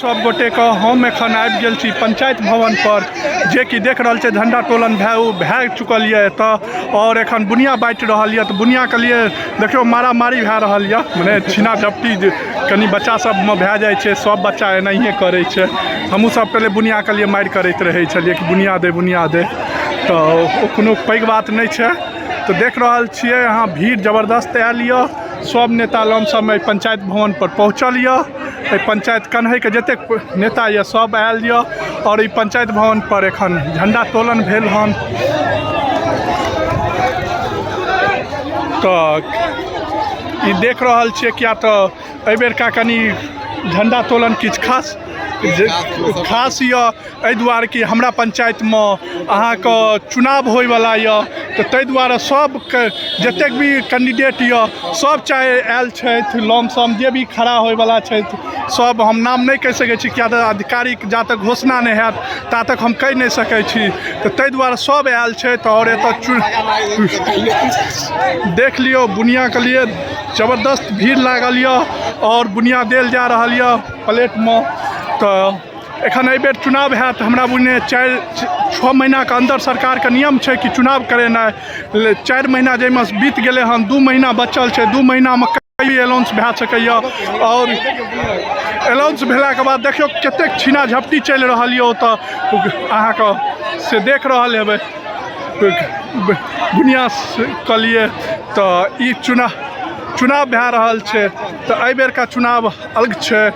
सब गोटेके हम एखन आबि गेल छी पंचायत भवन पर, जेकि देख रहल छै झंडा तोलन भए भए चुकल यऽ एतऽ और एखन बुनिया बाँटि रहल यऽ। तऽ बुनियाके लिए देखियौ मारामारी भए रहल यऽ, मने छीना झपटी जे कनि बच्चा सबमे भए जाइ छै, सब बच्चा एनाहिए करै छै। हमहूँ सब पहिले बुनियाके लिए मारि करैत रहै छलियै कि बुनिया दे बुनिया दे, तऽ ओ कोनो पैघ बात नहि छै। तऽ देख रहल छियै अहाँ भीड़ जबरदस्त आयल यऽ, सब नेता लमसम एहि पंचायत भवन पर पहुँचल यऽ। एहि पंचायत कन्हैके जतेक नेता यऽ सब आयल यऽ और ई पंचायत भवन पर एखन झंडा तोलन भेल हन। तऽ ई देख रहल छियै, किया तऽ एहिबेरका कनि झंडा तोलन किछु खास खास यऽ, एहि दुआरे कि हमरा पंचायतमे अहाँके चुनाव होइवला यऽ, तऽ ताहि दुआरे सबके जतेक भी कैंडिडेट यऽ सब चाहे आयल छथि, लमसम जे भी खड़ा होइवला छथि सब। हम नाम नहि कहि सकै छी, किया तऽ आधिकारिक जा तक घोषणा नहि हैत ता तक हम कहि नहि सकै छी, तऽ ताहि दुआरे सब आयल छथि। आओर एतऽ देख लियौ बुनियाके लिए जबरदस्त भीड़ लागल यऽ आओर बुनिया देल जा रहल यऽ प्लेटमे। तऽ एखन एहिबेर चुनाव हैत, हमरा बुझने 4-6 महीनाके अन्दर सरकारके नियम छै कि चुनाव करेनाइ। 4 महीना जाहिमे बीत गेलै हन, 2 महीना बचल छै, 2 महीनामे कभी अनाउंस भए सकैए। आओर अनाउंस भेलाके बाद देखियौ कतेक छीना झपटी चलि रहल यऽ ओतऽ, अहाँके से देख रहल हेबै बुनिया के लिए। तऽ ई चुनाव भए रहल छै, तऽ एहिबेरका चुनाव अलग छै,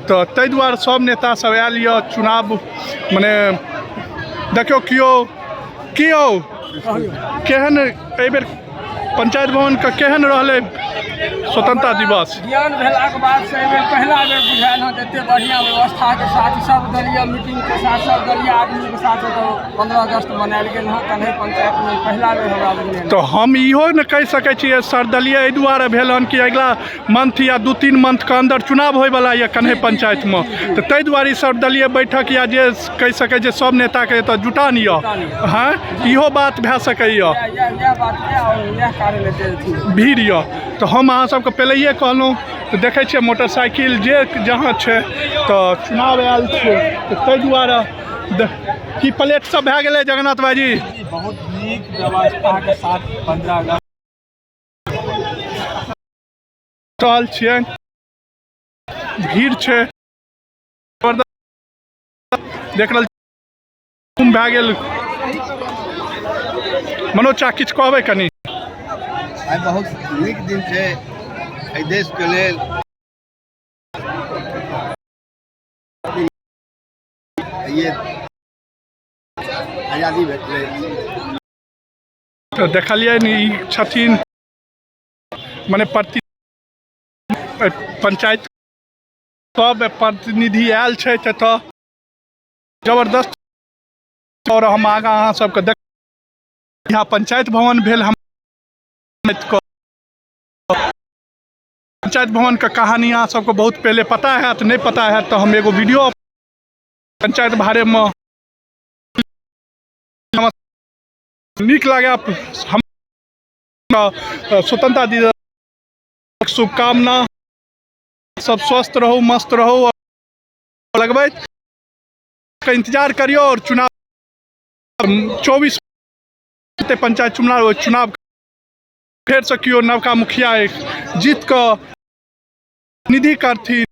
तऽ ताहि दुआरे सब नेता सब आयल यऽ चुनाव मने देखियौ केओ केओ केहन एहिबेर पंचायत भवनके केहन रहलै स्वतंत्रता दिवस। ज्ञान भेलाके बाद से एहिबेर पहिला बेर बुझायल हँ एते बढ़िआँ व्यवस्थाके साथ सब दलीय मीटिंगके साथ सब दलीय आदमीके साथ एतऽ 15 अगस्त मनायल गेल हँ कन्है पंचायतमे, पहिला बेर हमरा बुझायल। तऽ हम इहो ने कहि सकै छियै सर्दलीय एहि दुआरे भेल हन कि अगिला मंथ या 2-3 मंथके अन्दर चुनाव होइवला यऽ कन्है पंचायतमे, तऽ ताहि दुआरे ई सर्वदलीय बैठक या जे कहि सकै छै सब नेताके एतऽ जुटान यऽ। हँ, इहो बात भए सकैए, भीड़ यऽ। तऽ हम अहाँ सबके पहिलैए कहलहुँ। तऽ देखै छियै मोटरसाइकिल जे जहाँ छै, तऽ चुनाव आयल छै, तऽ ताहि दुआरे की प्लेट सब भए गेलै जगन्नाथ भाईजी? बहुत नीक व्यवस्थाके साथ 15 अगस्त रहल छियै, भीड़ छै देख रहल भए गेल। मनोज चा किछु कहबै कनि? आइ बहुत नीक दिन छै एहि देशके लेल, ये आजादी भेटलै। तऽ देखलियै ई छथिन मने प्रति पंचायत सब प्रतिनिधि आयल छथि एतऽ जबरदस्त। और हम आगाँ अहाँ सबके देख यहाँ पंचायत भवन भेल। हम पंचायत भवन के कहानी अहाँ सबके बहुत पहले पता हैत, नहीं पता हैत तऽ हम एगो वीडियो पंचायत बारे में नीक लागे। हम स्वतंत्रता दिवस शुभकामना, सब स्वस्थ रहू मस्त रहू, लगबैत इंतजार करियो और चुनाव 24 पंचायत चुनाव, चुनाव फेर से केओ नवका मुखिया जीत कऽ निधि करथिन।